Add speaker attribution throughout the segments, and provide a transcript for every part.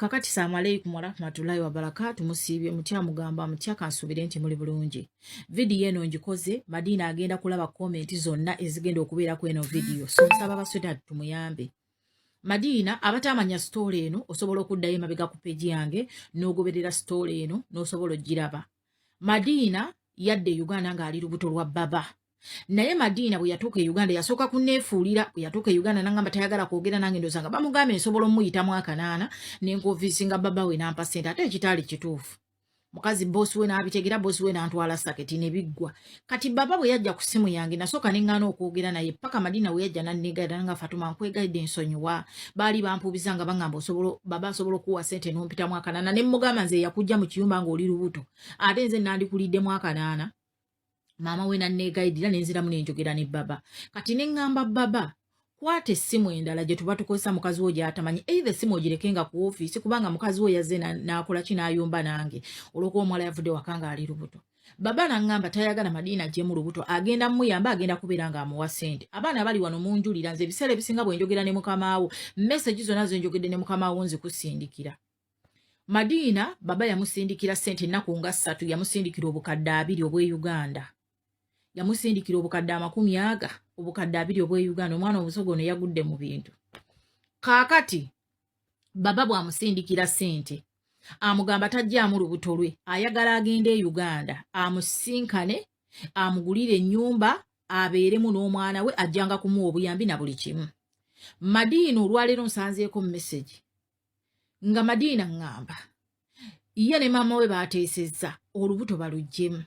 Speaker 1: Kakati salaamu aleikum warahmatullahi wabarakatu. Musiibye mutya? Mugamba mutya? Kansuubire nti muli bulungi. Vidiyo eno ngikoze, Madiina agenda kulaba comment zonna ezigenda okubeerako eno vidiyo, so nsaba basweta tumuyambe Madiina. Abatamanya story eno, osobola okuddayo emabega ku page yange n'ogoberera story eno n'osobola ogiraba. Madiina yadda e Uganda ng'ali lubuto lwa baba, naye Madiina bwe yatuuka e Uganda yasooka kuneefuulira. Bwe yatuuka e Uganda nangamba tayagala kwogera nange, ndowooza nga bamugambe nsobola omuyitamu akanaana nenkonvinsinga baba we nampa ssente, ate ekitaali kituufu. Mukazi boss we n'abitegera, boss we n'antwala saketi ne biggwa. Kati baba bwe yajja ku ssimu yange, nasooka ne ŋŋaana okwogera naye paka Madiina bwe yajja nanneegayira nga, "Fatuma, nkwegayidde, ensonyiwa, baali bampuubiza nga baŋŋamba osobola, baba asobola okuwa ssente n'ompitamu akanaana." Ne mmugamba, "Nze yakujja mu kiyumba ng'oli lubuto, ate nze nandikuliddemu akanaana?" Maama we nanneegayirira, nenziramu nenjogera ne baba. Kati ne ŋŋamba baba, "Kwata essimu endala gye tuba tukozesa, mukazi wo gy'atamanyi, either essimu ogirekenga ku ofiisi, kubanga mukazi wo yazze n'akola ki, n'ayomba nange olw'okuba omuwala yavudde waka ng'ali lubuto." Baba naŋŋamba tayagala Madiina aggyemu lubuto, agenda muyamba, agenda kubeera ng'amuwa ssente. Abaana bali wano munjulira, nze ebiseera ebisinga bwe njogera ne mukamaawo, message zonna ze njogedde ne mukamaawo nzikusindikira. Madiina baba yamusindikira ssente ennaku nga 3, yamusindikira 20,000 obw'e Uganda, yamusindikira obukadde amakumi aga, 20,000 obw'e Uganda. Omwana omusogo ono yagudde mu bintu. Kaakati baba bw'amusindikira ssente, amugamba tajjaamu lubuto lwe, ayagala agende e Uganda amusinkane, amugulire ennyumba abeeremu n'omwana we, ajjanga kumuwa obuyambi na buli kimu. Madiina olwaleero nsanzeeko message nga Madiina ŋŋamba ye ne maama we baateesezza olubuto baluggyemu,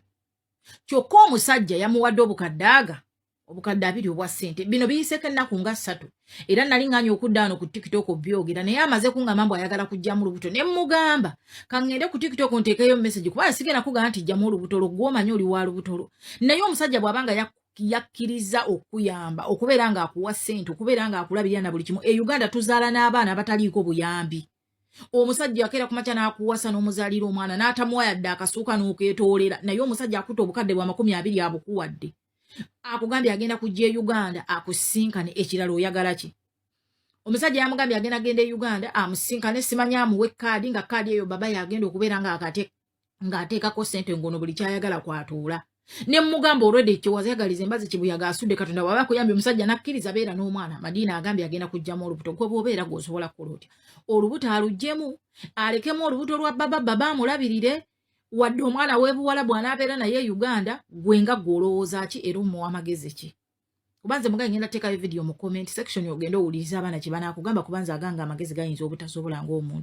Speaker 1: kyokka omusajja yamuwadde obukadde aga 20,000 obwa ssente. Bino biyiseeko ennaku nga 3, era nali ŋŋanya okudda wano ku TikTok byogera, naye amaze kuŋŋamba mbu ayagala kuggyamu lubuto. Ne mmugamba kaŋŋende ku TikTok nteekeyo message, kuba sigenda kugamba nti jjamu olubuto lwo, gw'omanyi oli wa lubuto lwo. Naye omusajja bw'aba nga yakkiriza okuyamba, okubeera ng'akuwa ssente, okubeera ng'akulabirira na buli kimu, e Uganda tuzaala n'abaana abataliiko buyambi. Omusajja akeera kumakya n'akuwasa n'omuzaalira omwana n'atamuwa yadde akasuuka n'okeetoolera, naye omusajja akuta obukadde bwa 20 abukuwadde, akugambye agenda kujja e Uganda akusinkane. Ekirala oyagala ki? Omusajja yamugambye agenda genda e Uganda amusinkane, simanyi amuwe kaadi, nga kaadi eyo baba yagenda okubeera ng'ateekako ssente, ngono buli kyayagala kwatuula. Ne mugamba olwedde ekyo wazayagaliza embazi kibuyaga asudde. Katonda bw'aba akuyambye omusajja nakkiriza, beera n'omwana. Madiina agambye agenda kuggyamu olubuto. Gwe bw'obeera gw'osobola kukola otya? Olubuto aluggyemu, alekemu olubuto lwa baba, baba amulabirire, wadde omwana w'ebuwala bw'anaabeera naye e Uganda. Gwe nga gwe olowooza ki, era omuwa amagezi ki? Kuba nze mugaye ngenda teekayo video mu comment section, ogende owuliriza abaana kye banaakugamba, kuba nze aganga amagezi gayinza obutasobola ng'omuntu.